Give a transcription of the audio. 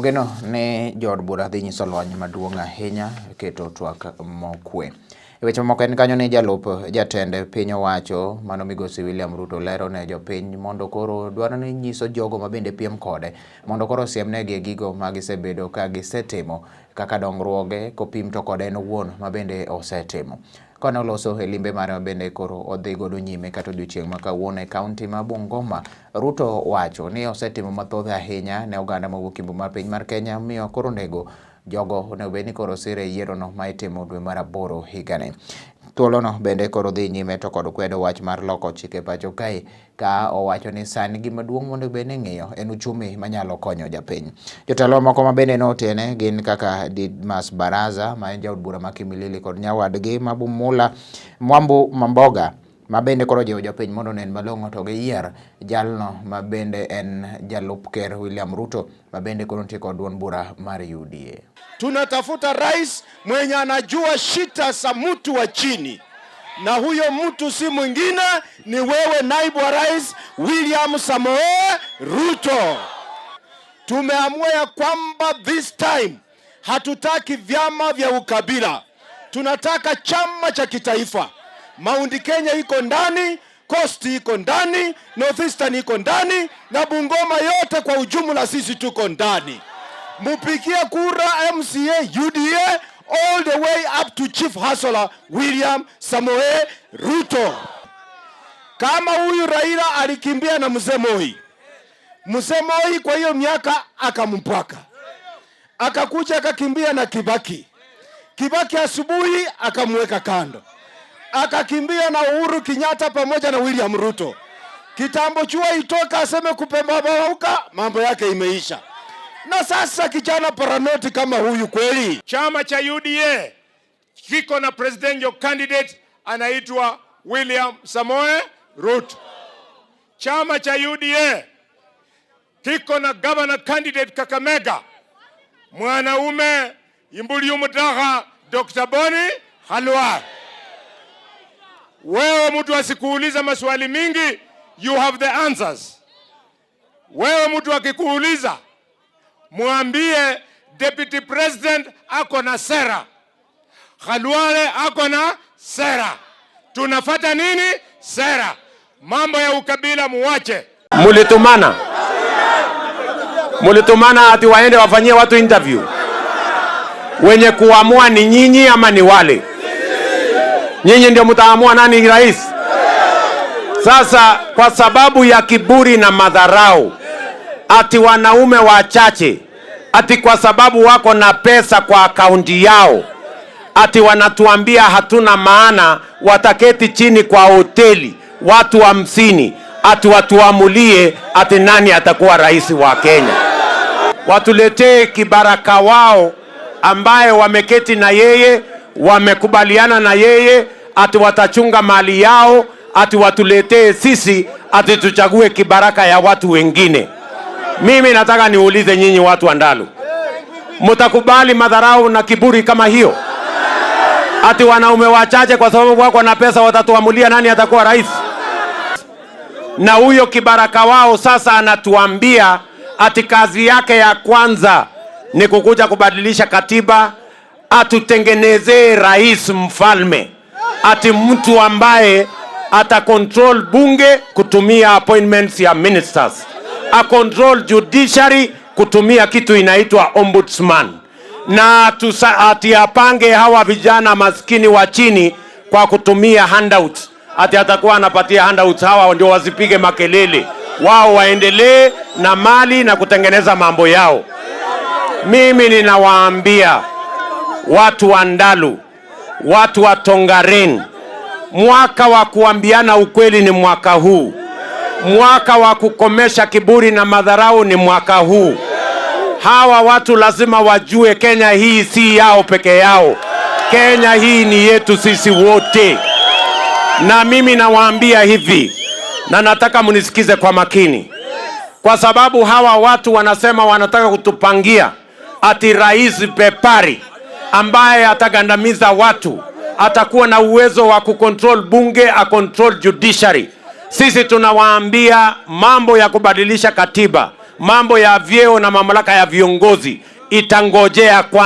Ogeno ni jood bura dhi nyiso lony maduong' ahinya keto twak mokwe. E weche mamoko en kanyo ni jalup jatend piny owacho mano migosi William Ruto lero ne jopiny mondo koro dwaro ni nyiso jogo mabende piem kode mondo koro osiemnegi e gigo ma gisebedo ka gisetimo kaka dongruoge kopim to kod en owuon mabende osetimo. Kane oloso e limbe mare mabende koro odhi godo nyime kata odiochieng' ma kawuono e kaunti ma Bungoma, Ruto wacho ni osetimo mathoth ahinya ne oganda mawuok Imbo mar piny mar Kenya, omiyo koro onego jogo onego bed ni koro sire e yierono ma itimo dwe mar aboro higani. Thuolono bende koro dhi nyime to kod kwedo wach mar loko chike pacho kae ka owacho ni sani gima duong' monego bed ni ing'iyo en uchumi manyalo konyo japiny. Jotelo moko ma bende notene gin kaka Didmas Baraza ma en jaod bura ma Kimilili kod nyawadgi ma Bumula Mwambu Mamboga ma bende koro jiwo jopiny mondo onen malong'o to giyier jalno ma bende en jalup ker William Ruto ma bende koro nitie kod duond bura mar UDA. Tunatafuta rais mwenye anajua shida za mtu wa chini, na huyo mtu si mwingine ni wewe, naibu wa rais William Samoei Ruto. Tumeamua ya kwamba this time hatutaki vyama vya ukabila, tunataka chama cha kitaifa. Mount Kenya iko ndani, Coast iko ndani, Northeastern iko ndani na Bungoma yote kwa ujumla, sisi tuko ndani. Mupigie kura MCA UDA all the way up to Chief Hustler William Samoei Ruto. Kama huyu Raila alikimbia na mzee Moi, mzee Moi kwa hiyo miaka akampaka, akakuja akakimbia na Kibaki. Kibaki asubuhi akamweka kando, akakimbia na Uhuru Kenyatta pamoja na William Ruto. Kitambo chua itoka aseme kupembauka, mambo yake imeisha. Na sasa kijana paranoti kama huyu kweli. Chama cha UDA kiko na presidential candidate anaitwa William Samoe Ruto. Chama cha UDA kiko na governor candidate Kakamega, mwanaume Imbuli Mutaha, Dr. Boni Khalwale. Wewe mtu asikuuliza maswali mingi, you have the answers. Wewe mtu akikuuliza mwambie deputy president ako na sera, Khalwale ako na sera. Tunafata nini? Sera. Mambo ya ukabila muwache. Mulitumana, mulitumana ati waende wafanyie watu interview. Wenye kuamua ni nyinyi ama ni wale? Nyinyi ndio mtaamua nani rais? Sasa kwa sababu ya kiburi na madharau, ati wanaume wachache, ati kwa sababu wako na pesa kwa akaunti yao, ati wanatuambia hatuna maana, wataketi chini kwa hoteli watu 50 ati watuamulie ati nani atakuwa rais wa Kenya. Watuletee kibaraka wao ambaye wameketi na yeye, wamekubaliana na yeye ati watachunga mali yao, ati watuletee sisi ati tuchague kibaraka ya watu wengine. Mimi nataka niulize nyinyi watu wa Ndalu, mtakubali madharau na kiburi kama hiyo? Ati wanaume wachache kwa sababu wako na pesa watatuamulia nani atakuwa rais? Na huyo kibaraka wao sasa anatuambia ati kazi yake ya kwanza ni kukuja kubadilisha katiba, atutengenezee rais mfalme, ati mtu ambaye ata control bunge kutumia appointments ya ministers, a control judiciary kutumia kitu inaitwa ombudsman, na ati apange hawa vijana maskini wa chini kwa kutumia handouts, ati atakuwa anapatia handouts hawa ndio wasipige makelele, wao waendelee na mali na kutengeneza mambo yao. Mimi ninawaambia watu wa Ndalu, watu wa Tongaren, mwaka wa kuambiana ukweli ni mwaka huu. Mwaka wa kukomesha kiburi na madharau ni mwaka huu. Hawa watu lazima wajue Kenya hii si yao peke yao. Kenya hii ni yetu sisi wote. Na mimi nawaambia hivi, na nataka mnisikize kwa makini, kwa sababu hawa watu wanasema wanataka kutupangia ati rais bepari ambaye atagandamiza watu, atakuwa na uwezo wa kucontrol bunge, acontrol judiciary. Sisi tunawaambia mambo ya kubadilisha katiba, Mambo ya vyeo na mamlaka ya viongozi itangojea kwanza.